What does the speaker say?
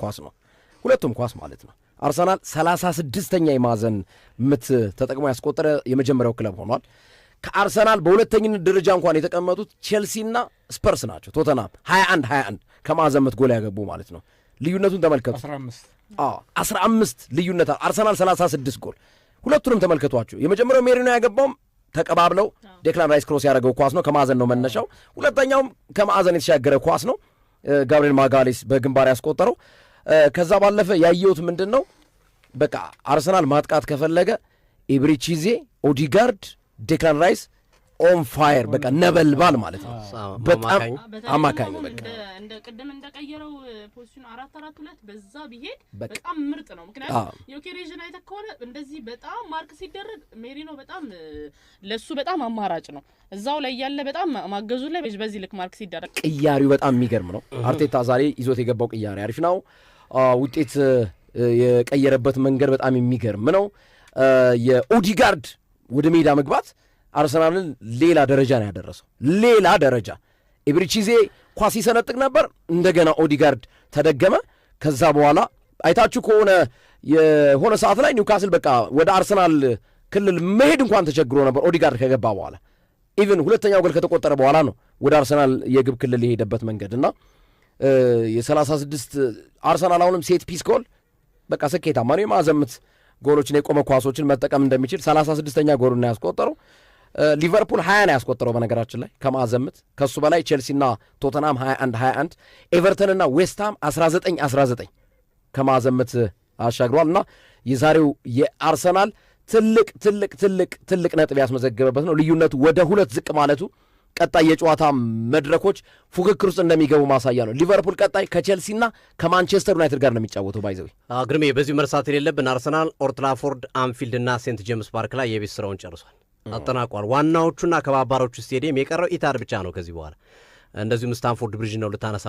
ኳስ ነው። ሁለቱም ኳስ ማለት ነው። አርሰናል 36ኛ የማዕዘን ምት ተጠቅሞ ያስቆጠረ የመጀመሪያው ክለብ ሆኗል። ከአርሰናል በሁለተኝነት ደረጃ እንኳን የተቀመጡት ቼልሲና ስፐርስ ናቸው። ቶተናም 21 21 ከማዕዘን ምት ጎል ያገቡ ማለት ነው። ልዩነቱን ተመልከቱ። 15 ልዩነት፣ አርሰናል 36 ጎል። ሁለቱንም ተመልከቷቸው። የመጀመሪያው ሜሪኖ ያገባውም ተቀባብለው ዴክላን ራይስ cross ያደረገው ኳስ ነው፣ ከማዕዘን ነው መነሻው። ሁለተኛውም ከማዕዘን የተሻገረ ኳስ ነው፣ ጋብሪኤል ማጋሌስ በግንባር ያስቆጠረው። ከዛ ባለፈ ያየሁት ምንድን ነው፣ በቃ አርሰናል ማጥቃት ከፈለገ ኤብሪቺ ኤዜ፣ ኦዲጋርድ፣ ዴክላን ራይስ on fire፣ በቃ ነበልባል ማለት ነው። በጣም አማካኝ በቃ እንደ ቅድም እንደቀየረው position ኑ 4-4-2 በዛ ቢሄድ በጣም ምርጥ ነው። ምክንያቱም ዮኬሬዥን አይተህ ከሆነ እንደዚህ በጣም mark ሲደረግ ሜሪኖ በጣም ለሱ በጣም አማራጭ ነው። እዛው ላይ ያለ በጣም ማገዙ ላይ በዚህ ልክ mark ሲደረግ ቅያሪው በጣም የሚገርም ነው። አርቴታ ዛሬ ይዞት የገባው ቅያሪ አሪፍ ነው። ውጤት የቀየረበት መንገድ በጣም የሚገርም ነው። የኦዲጋርድ ወደ ሜዳ መግባት አርሰናልን ሌላ ደረጃ ነው ያደረሰው። ሌላ ደረጃ። ኤብሪቺ ኤዜ ኳስ ሲሰነጥቅ ነበር። እንደገና ኦዲጋርድ ተደገመ። ከዛ በኋላ አይታችሁ ከሆነ የሆነ ሰዓት ላይ ኒውካስል በቃ ወደ አርሰናል ክልል መሄድ እንኳን ተቸግሮ ነበር ኦዲጋርድ ከገባ በኋላ። Even ሁለተኛው ጎል ከተቆጠረ በኋላ ነው ወደ አርሰናል የግብ ክልል የሄደበት መንገድ። እና የ36 አርሰናል አሁንም set piece ጎል በቃ ስኬታማ ነው። የማዕዘን ምት ጎሎችን፣ የቆመ ኳሶችን መጠቀም እንደሚችል 36ኛ ጎሉን ያስቆጠረው። ሊቨርፑል 20 ነው ያስቆጠረው በነገራችን ላይ ከማዕዘን ምት። ከሱ በላይ ቼልሲና ቶተናም 21 21፣ ኤቨርተንና ዌስትሃም 19 19 ከማዕዘን ምት አሻግሯል። እና የዛሬው የአርሰናል ትልቅ ትልቅ ትልቅ ትልቅ ነጥብ ያስመዘገበበት ነው። ልዩነቱ ወደ ሁለት ዝቅ ማለቱ ቀጣይ የጨዋታ መድረኮች ፉክክር ውስጥ እንደሚገቡ ማሳያ ነው። ሊቨርፑል ቀጣይ ከቼልሲና ከማንቸስተር ዩናይትድ ጋር ነው የሚጫወተው። By the way። ግርሜ፣ በዚሁ መርሳት የሌለብን አርሰናል ኦልድትራፎርድ፣ አንፊልድ እና ሴንት ጄምስ ፓርክ ላይ የቤት ስራውን ጨርሷል፣ አጠናቋል። ዋናዎቹና ከባባሮቹ ስቴዲየም የቀረው ኢታድ ብቻ ነው ከዚህ በኋላ። እንደዚሁም ስታንፎርድ ብሪጅ ነው ልታነሳ